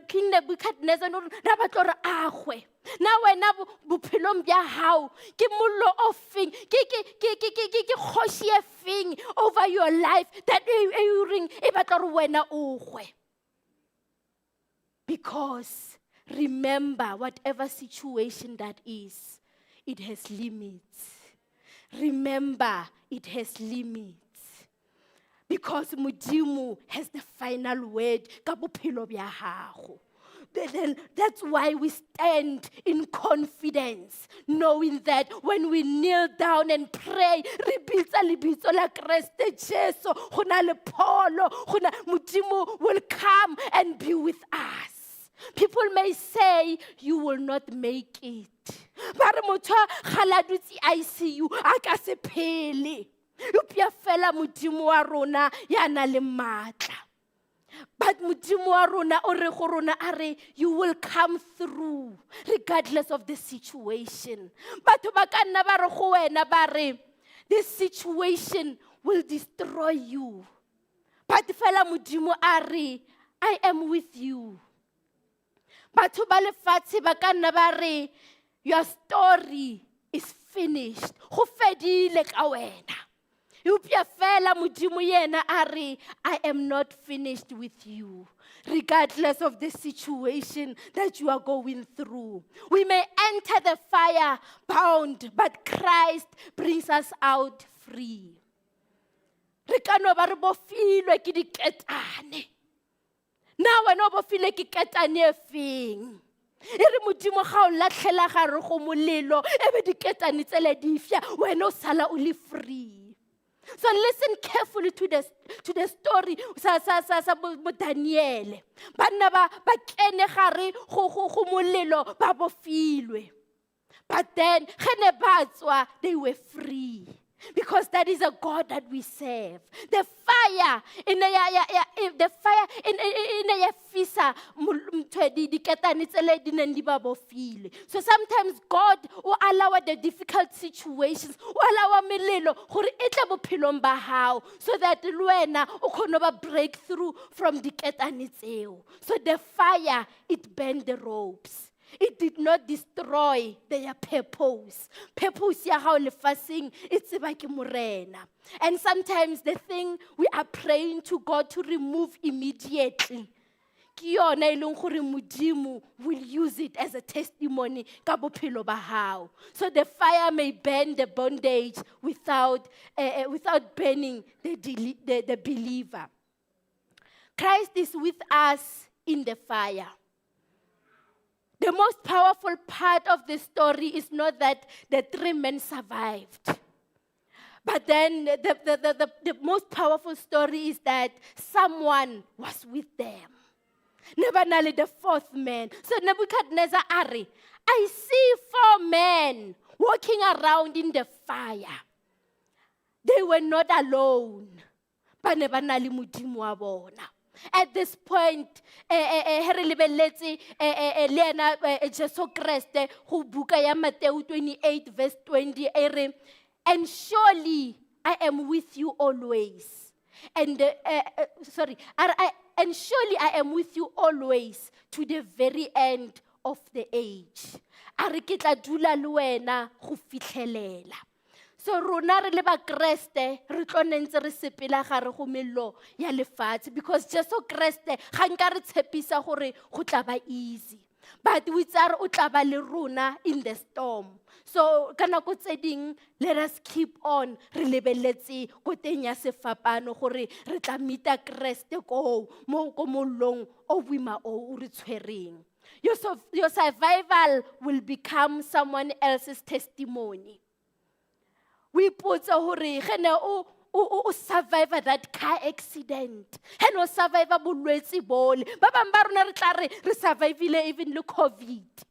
King Nebuchadnezzar no re, ra batla gore a gwe. Na wena bophelong bja hao, ke mollo o feng, ke kgoši e feng over your life that e o reng e batla gore wena o gwe? Because remember, whatever situation that is, it has limits. Remember, it has limits. Because Modimo has the final word ka bophelo bja gago. Then that's why we stand in confidence, knowing that when we kneel down and pray, re bitsa lebitso la Kreste Jesu, go na le pholo, go na, Modimo will come and be with us. People may say you will not make it. Ba re motho a kgale a dutse ICU, a ka se phele. Eupša fela Modimo wa rona ya na le matla. But Modimo wa rona o re go rona a re, you will come through regardless of the situation. Batho ba ka nna ba re go wena ba re, this situation will destroy you. But fela Modimo a re, I am with you. Batho ba lefatshe ba ka nna ba re, your story is finished. Go fedile ka wena. Eupša fela Modimo yena a re, I am not finished with you, regardless of the situation that you are going through. We may enter the fire bound, but Christ brings us out free. Re ka no ba re bofilwe ke diketane. Na wena o bofile ke ketane e feng? E re Modimo ga o latlhela gare go molelo, e be diketane tsele di fša, wena o sala o le free. So listen carefully to the story sa bo Daniele. Banna ba kene gare go molelo ba bofilwe. But then, ge ne ba tswa, they were free. Because that is a God that we serve. The fire in the ya, ya, ya, the fire in, in, in, in ya fisa mthwe di, diketane tsele di neng di ba bofile. So sometimes God will allow the difficult situations, o allow melelo gore e tle bophelong ba hao, so that le wena o kgone ba breakthrough from diketane tseo. So the fire, it burned the ropes. It did not destroy their purpose. Purpose ya hao lefatsheng e tseba ke Morena. And sometimes the thing we are praying to God to remove immediately, ke yona e leng gore Modimo will use use it as a testimony ka bophelo ba hao. So the fire may burn the bondage without burning the believer. Christ is with us in the fire. The most powerful part of the story is not that the three men survived. But then the most powerful story is that someone was with them. Nebanali, the fourth man. So Nebuchadnezzar a re, I see four men walking around in the fire. They were not alone. Ba ne ba na le Modimo wa bona. At this point, he re lebeletse, le ena, Jesu Kreste go buka ya Mateo 28 verse 20 e re, and surely I am with you always. And sorry, I, and surely I am with you always to the very end of the age. A re ke tla dula le wena go fitlhelela. So rona re le bakreste re tlo nne ntse re sepela gare go mello ya lefatshe, because Jesu Kreste ga nka re tshepisa gore go tla ba easy, but o itse a re o tla ba le rona in the storm. So ka nako tse ding, let us keep on re lebeletse ko teng ya sefapano gore re tla meet-a Kreste koo mo ko mollong o boima o o re tshwereng. Your survival will become someone else's testimony. O ipotse hore ge ne o survive that car accident, ge ne o survive bolwetse bole. Ba bang ba rona re tla re re survivile even le COVID.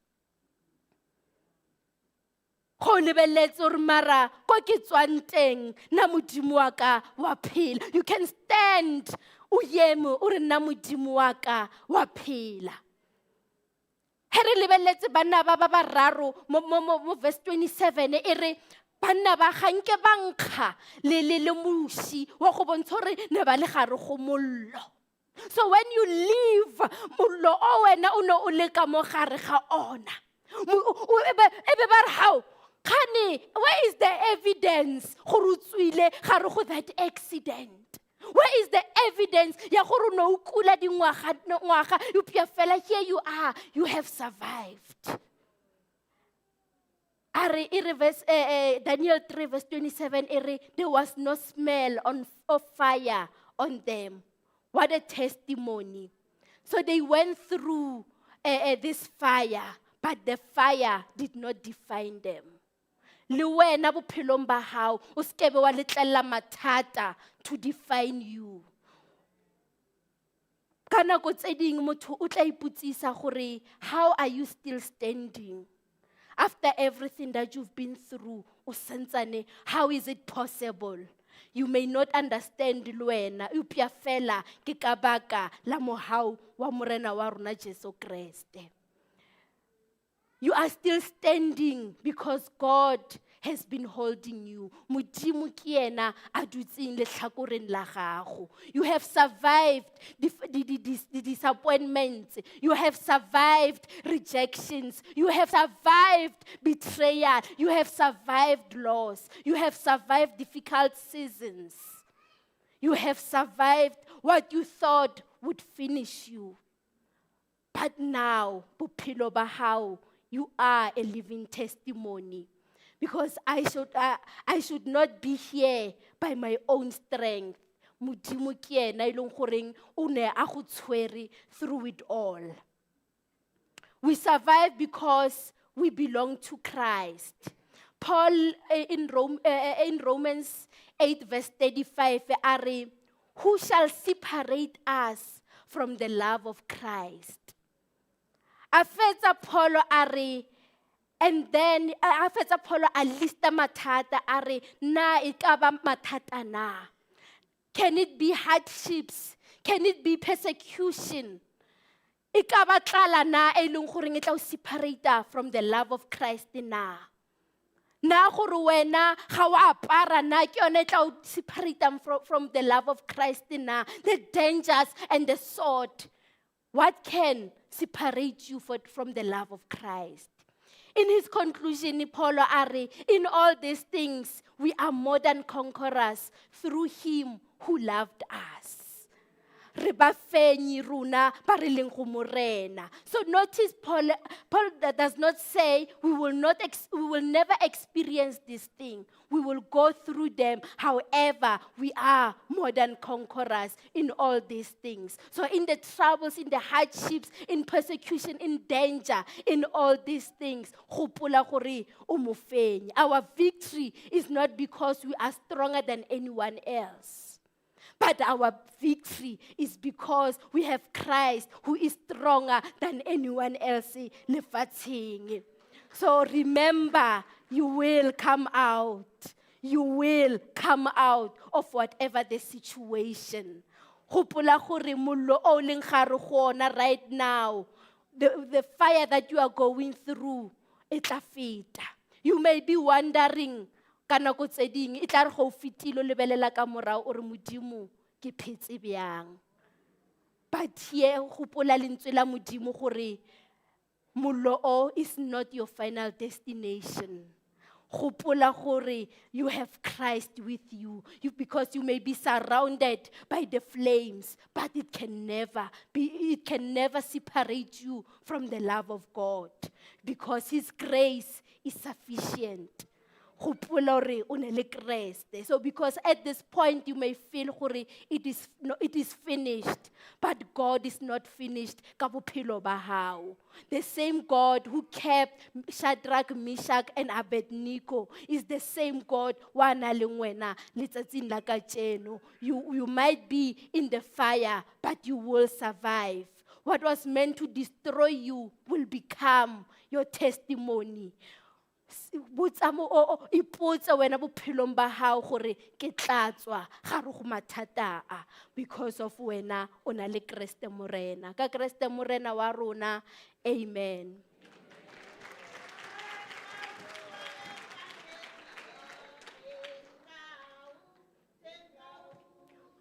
Go lebeletse hore mara ko ke tswang teng, nna Modimo wa ka wa phela. You can stand o eme o re nna Modimo wa ka wa phela. He re lebeletse banna ba ba bararo mo verse 27 e re banna ba ga nke ba nkga le moši wa go bontsha hore ne ba le gare go mollo. So when you leave mollo o wena o ne o le ka mo gare ga ona, e be ba re hao, kgane, where is the evidence gore o tswile gare go that accident? Where is the evidence ya gore o ne o kula dingwaga ngwaga, eupša fela here you are, you have survived. A re, e re verse, Daniel 3 verse 27 e re, there was no smell of fire on them. What a testimony. So they went through this fire, but the fire did not define them. Le wena bophelong ba hao, o skebe wa letlella mathata to define you. Ka nako tse ding motho o tla ipotsisa gore, how are you still standing? After everything that you've been through, o santsane, how is it possible? You may not understand le wena, eupša fela ke ka baka la mohau wa Morena wa rona Jesu Kreste. You are still standing because God has been holding you. Modimo ke yena a dutseng lehlakoreng la gago. You have survived the disappointments. You have survived rejections. You have survived betrayal. You have survived loss. You have survived difficult seasons. You have survived what you thought would finish you. But now, bophelo ba hao, you are a living testimony. Because I should not be here by my own strength. Modimo ke yena e leng goreng o ne a go tshwere through it all. We survive because we belong to Christ. Paul in Romans 8 verse 35 a re, who shall separate us from the love of Christ? A fetsa Paul a re, and then a fetsa Paul a lista mathata a re, na e ka ba mathata na? Can it be hardships? Can it be persecution? E ka ba tlala na e leng goreng e tla o separate from the love of Christ na? Na gore wena ga o apara na ke yone e tla o separate from the love of Christ na? The dangers and the sword. What can separate you from the love of Christ? In his conclusion, Paul a re, in all these things, we are more than conquerors through him who loved us. Re bafenyi rona ba re leng go Morena. So notice Paul does not say we will not we will never experience this thing. We will go through them. However, we are more than conquerors in all these things. So in the troubles, in the hardships, in persecution, in danger, in all these things, gopola gore o mofenyi. Our victory is not because we are stronger than anyone else. But our victory is because we have Christ who is stronger than anyone else lefatsheng. So remember, you will come out. You will come out of whatever the situation. Gopola gore mollo o leng gare go ona right now, the fire that you are going through, e tla feta. You may be wondering, ka nako tse ding, e tla re go fetile o lebelela ka morao o re Modimo ke phetse bjang. But here, gopola lentswe la Modimo gore mollo o is not your final destination. Gopola gore you have Christ with you, because you may be surrounded by the flames, but it can never be, it can never separate you from the love of God, because His grace is sufficient. Gopola hore o ne le Kreste. So because at this point you may feel gore it is no, it is finished, but God is not finished ka bophelo ba hao. The same God who kept Shadrach, Meshach and Abednego is the same God wa na le wena letsatsing la kajeno. You might be in the fire, but you will survive. What was meant to destroy you will become your testimony. Botsa mo, o, o, ipotse wena bophelong ba hao gore ke tla tswa gare go mathata a, because of wena o na le Kreste Morena. Ka Kreste Morena wa rona, amen.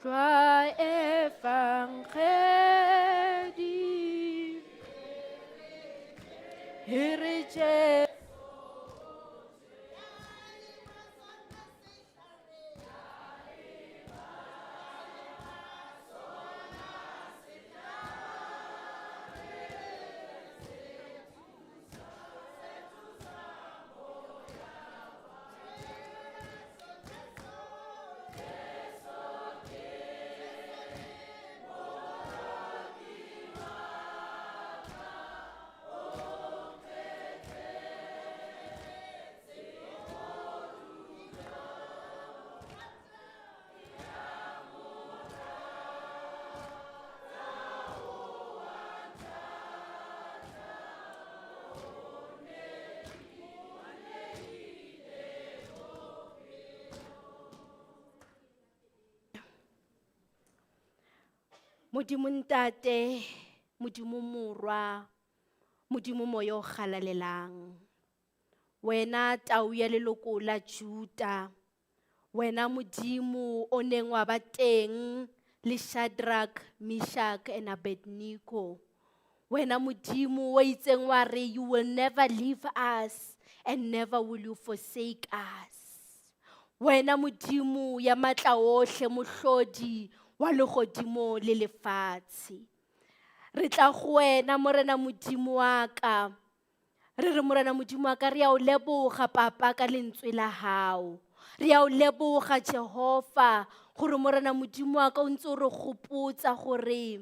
Tlwa evangedi, e re tše. Modimo Ntate, Modimo Morwa, Modimo Moya o Halalelang. Wena tau ya leloko la Juta, wena Modimo o neng wa ba teng le Shadrach, Meshach and Abednego. Wena Modimo o itseng wa re you will never leave us and never will you forsake us. Wena Modimo ya matla ohle, mohlodi wa lehodimo le lefatshe. Re tla go wena Morena Modimo wa ka. Re re Morena Modimo wa ka, re a o leboga Papa ka lentswe la hao. Re a o leboga Jehova gore Morena Modimo wa ka o ntse o re gopotsa gore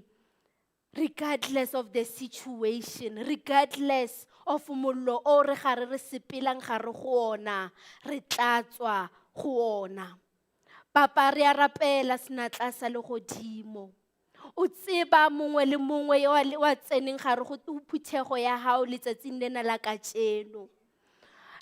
regardless of the situation, regardless of mollo o re gare re sepelang gare go ona, re tla tswa go ona. Papa, re a rapela senatla sa legodimo. O tseba mongwe le mongwe yo a le-, wa tseneng gare go phuthego ya hao letsatsing lena la kajeno.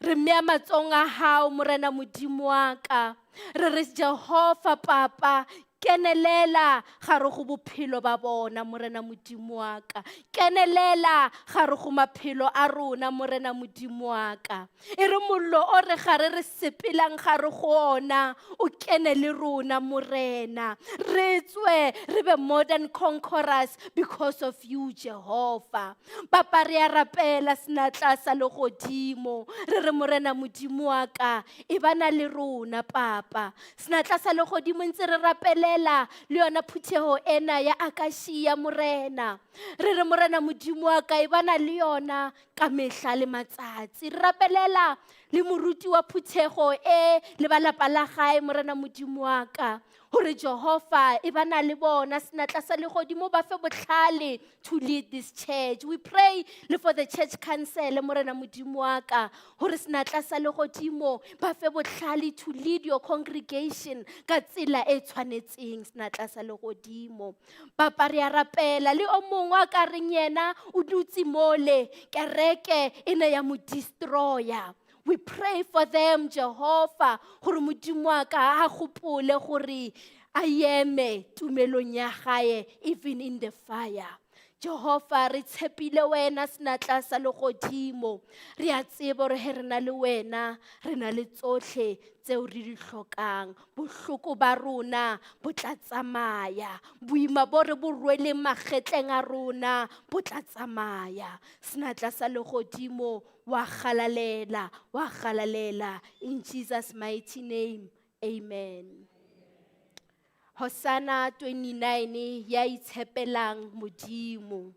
Re mmea matsong a hao, Morena Modimo wa ka. Re re Jehova Papa, kenelela gare go bophelo ba bona, Morena Modimo wa ka. Kenelela gare go maphelo a rona, Morena Modimo wa ka. E re mollo o re gare re sepelang gare go ona, o kene le rona, Morena. Re tswe, re be more than conquerors because of you, Jehovah. Papa, re a rapela senatla sa legodimo. Re re Morena Modimo wa ka, e bana le rona, Papa. Senatla sa legodimo ntse re rapelela rapelela le yona phuthego ena ya Akasia Morena. Re re Morena Modimo wa ka e bana le yona ka mehla le matsatsi. Re rapelela le moruti wa phuthego e le ba lapa la gae Morena Modimo wa ka. Gore Jehova e bana le bona senatla sa legodimo ba fe botlhale to lead this church. We pray le for the church council Morena Modimo wa ka gore senatla sa legodimo ba fe botlhale to lead your congregation ka tsela e tshwanetseng senatla sa legodimo. Papa re a rapela le o mongwe a ka reng yena o dutse mole kereke e ne ya mo destroyer. We pray for them, Jehovah, gore Modimo wa ka a gopole gore a eme tumelong ya gae even in the fire. Jehovah, re tshepile wena senatla sa legodimo. Re a tseba gore he re na le wena, re na le tsohle tseo re di hlokang. Bohloko ba rona bo tla tsamaya. Boima bo re bo rweleng magetleng a rona bo tla tsamaya. Senatla sa legodimo wa galalela, wa galalela. In Jesus' mighty name, amen. Hosanna 29 ya itshepelang Modimo.